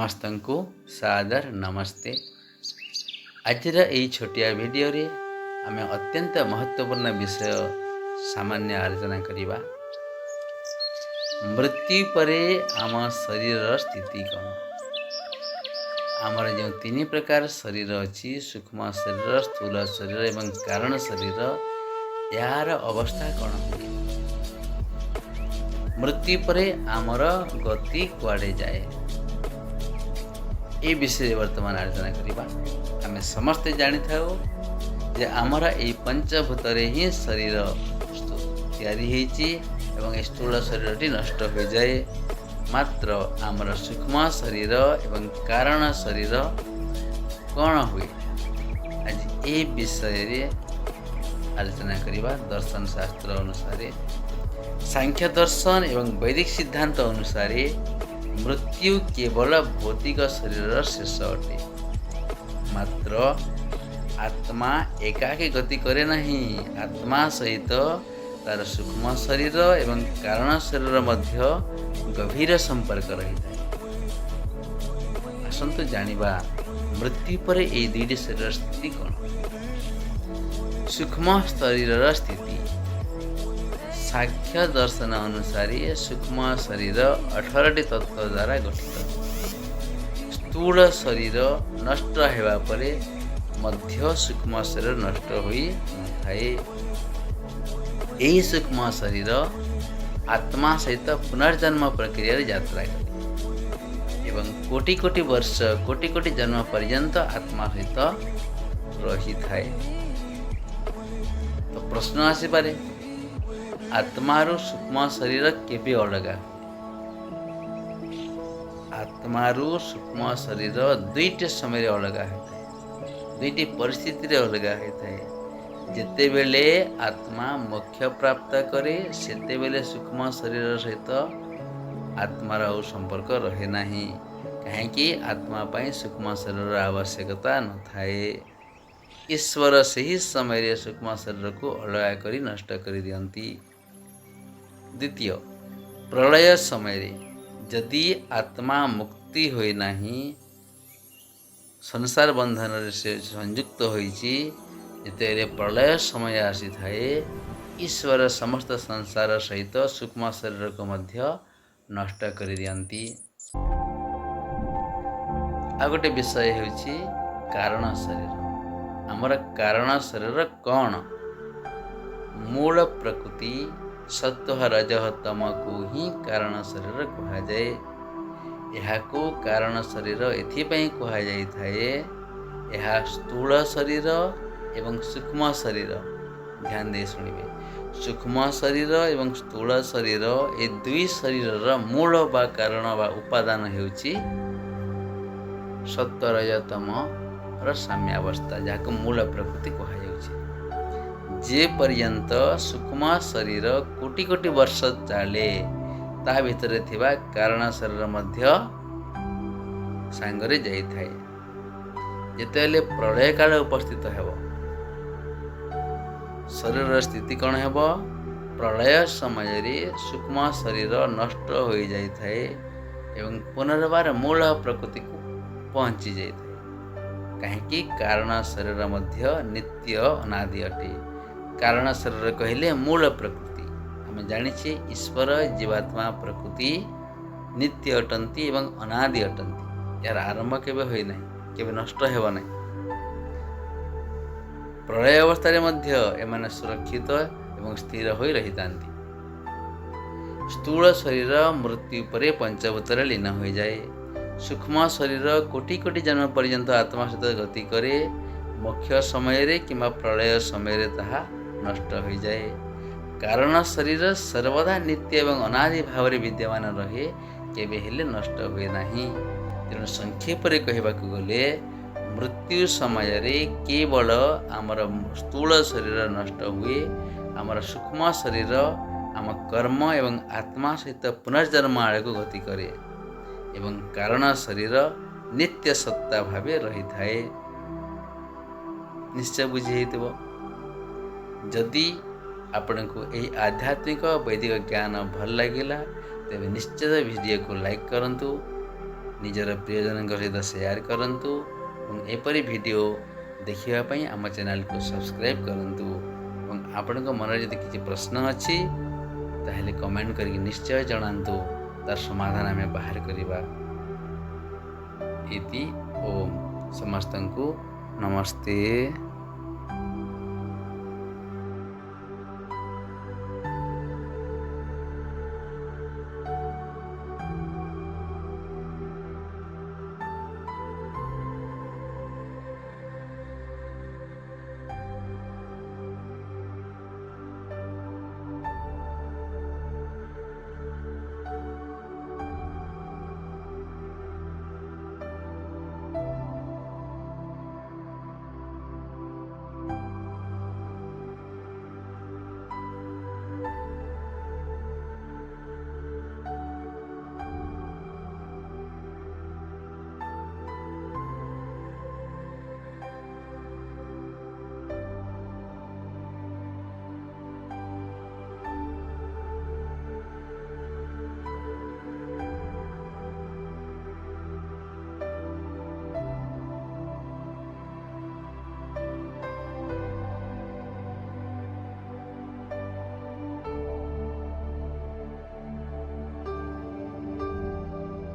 ସମସ୍ତଙ୍କୁ ସାଦର ନମସ୍ତେ। ଆଜିର ଏହି ଛୋଟିଆ ଭିଡ଼ିଓରେ ଆମେ ଅତ୍ୟନ୍ତ ମହତ୍ତ୍ୱପୂର୍ଣ୍ଣ ବିଷୟ ସାମାନ୍ୟ ଆଲୋଚନା କରିବା। ମୃତ୍ୟୁ ପରେ ଆମ ଶରୀରର ସ୍ଥିତି କ'ଣ? ଆମର ଯେଉଁ ତିନି ପ୍ରକାର ଶରୀର ଅଛି, ସୂକ୍ଷ୍ମ ଶରୀର, ସ୍ଥୂଳ ଶରୀର ଏବଂ କାରଣ ଶରୀର, ଏହାର ଅବସ୍ଥା କ'ଣ ହୁଏ? ମୃତ୍ୟୁ ପରେ ଆମର ଗତି କୁଆଡ଼େ ଯାଏ? ଏ ବିଷୟରେ ବର୍ତ୍ତମାନ ଆଲୋଚନା କରିବା। ଆମେ ସମସ୍ତେ ଜାଣିଥାଉ ଯେ ଆମର ଏଇ ପଞ୍ଚଭୂତରେ ହିଁ ଶରୀର ତିଆରି ହେଇଛି ଏବଂ ଏ ସ୍ଥୂଳ ଶରୀରଟି ନଷ୍ଟ ହୋଇଯାଏ। ମାତ୍ର ଆମର ସୂକ୍ଷ୍ମ ଶରୀର ଏବଂ କାରଣ ଶରୀର କ'ଣ ହୁଏ, ଆଜି ଏ ବିଷୟରେ ଆଲୋଚନା କରିବା। ଦର୍ଶନ ଶାସ୍ତ୍ର ଅନୁସାରେ, ସାଂଖ୍ୟ ଦର୍ଶନ ଏବଂ ବୈଦିକ ସିଦ୍ଧାନ୍ତ ଅନୁସାରେ ମୃତ୍ୟୁ କେବଳ ଭୌତିକ ଶରୀରର ଶେଷ ଅଟେ। ମାତ୍ର ଆତ୍ମା ଏକାକୀ ଗତି କରେ ନାହିଁ। ଆତ୍ମା ସହିତ ତାର ସୂକ୍ଷ୍ମ ଶରୀର ଏବଂ କାରଣ ଶରୀର ମଧ୍ୟ ଗଭୀର ସମ୍ପର୍କ ରହିଥାଏ। ଆସନ୍ତୁ ଜାଣିବା, ମୃତ୍ୟୁ ପରେ ଏହି ଦୁଇଟି ଶରୀରର ସ୍ଥିତି କ'ଣ? ସୂକ୍ଷ୍ମ ଶରୀରର ସ୍ଥିତି। ସାଂଖ୍ୟ ଦର୍ଶନ ଅନୁସାରେ ସୂକ୍ଷ୍ମ ଶରୀର 18ଟି ତତ୍ତ୍ୱ ଦ୍ୱାରା ଗଠିତ। ସ୍ଥୂଳ ଶରୀର ନଷ୍ଟ ହେବା ପରେ ମଧ୍ୟ ସୂକ୍ଷ୍ମ ଶରୀର ନଷ୍ଟ ହୋଇନଥାଏ। ଏହି ସୂକ୍ଷ୍ମ ଶରୀର ଆତ୍ମା ସହିତ ପୁନର୍ଜନ୍ମ ପ୍ରକ୍ରିୟାରେ ଯାତ୍ରା କରେ ଏବଂ କୋଟି କୋଟି ବର୍ଷ, କୋଟି କୋଟି ଜନ୍ମ ପର୍ଯ୍ୟନ୍ତ ଆତ୍ମା ସହିତ ରହିଥାଏ। ତ ପ୍ରଶ୍ନ ଆସିପାରେ, ଆତ୍ମାରୁ ସୂକ୍ଷ୍ମ ଶରୀର କେବେ ଅଲଗା ହୁଏ? ଆତ୍ମାରୁ ସୂକ୍ଷ୍ମ ଶରୀର ଦୁଇଟି ସମୟରେ ଅଲଗା ହୋଇଥାଏ, ଦୁଇଟି ପରିସ୍ଥିତିରେ ଅଲଗା ହୋଇଥାଏ। ଯେତେବେଳେ ଆତ୍ମା ମୋକ୍ଷ ପ୍ରାପ୍ତ କରେ, ସେତେବେଳେ ସୂକ୍ଷ୍ମ ଶରୀର ସହିତ ଆତ୍ମାର ଆଉ ସମ୍ପର୍କ ରହେ ନାହିଁ। କାହିଁକି? ଆତ୍ମା ପାଇଁ ସୂକ୍ଷ୍ମ ଶରୀରର ଆବଶ୍ୟକତା ନଥାଏ। ଈଶ୍ୱର ସେହି ସମୟରେ ସୂକ୍ଷ୍ମ ଶରୀରକୁ ଅଲଗା କରି ନଷ୍ଟ କରିଦିଅନ୍ତି। ଦ୍ୱିତୀୟ, ପ୍ରଳୟ ସମୟରେ ଯଦି ଆତ୍ମା ମୁକ୍ତି ହୋଇନାହିଁ, ସଂସାର ବନ୍ଧନରେ ସେ ସଂଯୁକ୍ତ ହୋଇଛି, ଯେତେବେଳେ ପ୍ରଳୟ ସମୟ ଆସିଥାଏ, ଈଶ୍ୱର ସମସ୍ତ ସଂସାର ସହିତ ସୂକ୍ଷ୍ମ ଶରୀରକୁ ମଧ୍ୟ ନଷ୍ଟ କରିଦିଅନ୍ତି। ଆଉ ଗୋଟେ ବିଷୟ ହେଉଛି କାରଣ ଶରୀର। ଆମର କାରଣ ଶରୀର କ'ଣ? ମୂଳ ପ୍ରକୃତି ସତ୍ୱ, ରଜଃ, ତମକୁ ହିଁ କାରଣ ଶରୀର କୁହାଯାଏ। ଏହାକୁ କାରଣ ଶରୀର ଏଥିପାଇଁ କୁହାଯାଇଥାଏ, ଏହା ସ୍ଥୂଳ ଶରୀର ଏବଂ ସୂକ୍ଷ୍ମ ଶରୀର, ଧ୍ୟାନ ଦେଇ ଶୁଣିବେ, ସୂକ୍ଷ୍ମ ଶରୀର ଏବଂ ସ୍ଥୂଳ ଶରୀର, ଏ ଦୁଇ ଶରୀରର ମୂଳ ବା କାରଣ ବା ଉପାଦାନ ହେଉଛି ସତ୍ୱ, ରଜ, ତମର ସାମ୍ୟାବସ୍ଥା, ଯାହାକୁ ମୂଳ ପ୍ରକୃତି କୁହାଯାଉଛି। ଯେ ପର୍ଯ୍ୟନ୍ତ ସୂକ୍ଷ୍ମ ଶରୀର କୋଟି କୋଟି ବର୍ଷ ଚାଲେ, ତା ଭିତରେ ଥିବା କାରଣ ଶରୀର ମଧ୍ୟ ସାଙ୍ଗରେ ଯାଇଥାଏ। ଯେତେବେଳେ ପ୍ରଳୟ କାଳ ଉପସ୍ଥିତ ହେବ, ଶରୀରର ସ୍ଥିତି କ'ଣ ହେବ? ପ୍ରଳୟ ସମୟରେ ସୂକ୍ଷ୍ମ ଶରୀର ନଷ୍ଟ ହୋଇଯାଇଥାଏ ଏବଂ ପୁନର୍ବାର ମୂଳ ପ୍ରକୃତିକୁ ପହଞ୍ଚି ଯାଇଥାଏ। କାହିଁକି? କାରଣ ଶରୀର ମଧ୍ୟ ନିତ୍ୟ ଅନାଦି ଅଟେ। କାରଣ ଶରୀର କହିଲେ ମୂଳ ପ୍ରକୃତି। ଆମେ ଜାଣିଛେ, ଈଶ୍ୱର, ଜୀବାତ୍ମା, ପ୍ରକୃତି ନିତ୍ୟ ଅଟନ୍ତି ଏବଂ ଅନାଦି ଅଟନ୍ତି। ଏହାର ଆରମ୍ଭ କେବେ ହୋଇନାହିଁ, କେବେ ନଷ୍ଟ ହେବ ନାହିଁ। ପ୍ରଳୟ ଅବସ୍ଥାରେ ମଧ୍ୟ ଏମାନେ ସୁରକ୍ଷିତ ଏବଂ ସ୍ଥିର ହୋଇ ରହିଥାନ୍ତି। ସ୍ଥୂଳ ଶରୀର ମୃତ୍ୟୁ ପରେ ପଞ୍ଚଭୂତରେ ଲୀନ ହୋଇଯାଏ। ସୂକ୍ଷ୍ମ ଶରୀର କୋଟି କୋଟି ଜନ୍ମ ପର୍ଯ୍ୟନ୍ତ ଆତ୍ମା ସହିତ ଗତି କରେ। ମୋକ୍ଷ ସମୟରେ କିମ୍ବା ପ୍ରଳୟ ସମୟରେ ତାହା ନଷ୍ଟ ହୋଇଯାଏ। କାରଣ ଶରୀର ସର୍ବଦା ନିତ୍ୟ ଏବଂ ଅନାଦି ଭାବରେ ବିଦ୍ୟମାନ ରହେ, କେବେ ହେଲେ ନଷ୍ଟ ହୁଏ ନାହିଁ। ତେଣୁ ସଂକ୍ଷେପରେ କହିବାକୁ ଗଲେ, ମୃତ୍ୟୁ ସମୟରେ କେବଳ ଆମର ସ୍ଥୂଳ ଶରୀର ନଷ୍ଟ ହୁଏ। ଆମର ସୂକ୍ଷ୍ମ ଶରୀର ଆମ କର୍ମ ଏବଂ ଆତ୍ମା ସହିତ ପୁନର୍ଜନ୍ମ ଆଡ଼କୁ ଗତି କରେ ଏବଂ କାରଣ ଶରୀର ନିତ୍ୟ ସତ୍ତା ଭାବେ ରହିଥାଏ। ନିଶ୍ଚୟ ବୁଝି ହେଇଥିବ। ଯଦି ଆପଣଙ୍କୁ ଏହି ଆଧ୍ୟାତ୍ମିକ ବୈଦିକ ଜ୍ଞାନ ଭଲ ଲାଗିଲା, ତେବେ ନିଶ୍ଚିତ ଭିଡ଼ିଓକୁ ଲାଇକ୍ କରନ୍ତୁ। ନିଜର ପ୍ରିୟଜନଙ୍କ ସହିତ ସେୟାର କରନ୍ତୁ ଏବଂ ଏପରି ଭିଡ଼ିଓ ଦେଖିବା ପାଇଁ ଆମ ଚ୍ୟାନେଲକୁ ସବସ୍କ୍ରାଇବ୍ କରନ୍ତୁ। ଏବଂ ଆପଣଙ୍କ ମନରେ ଯଦି କିଛି ପ୍ରଶ୍ନ ଅଛି, ତାହେଲେ କମେଣ୍ଟ କରିକି ନିଶ୍ଚୟ ଜଣାନ୍ତୁ। ତାର ସମାଧାନ ଆମେ ବାହାର କରିବା। ଇତି ଓମ୍। ସମସ୍ତଙ୍କୁ ନମସ୍ତେ।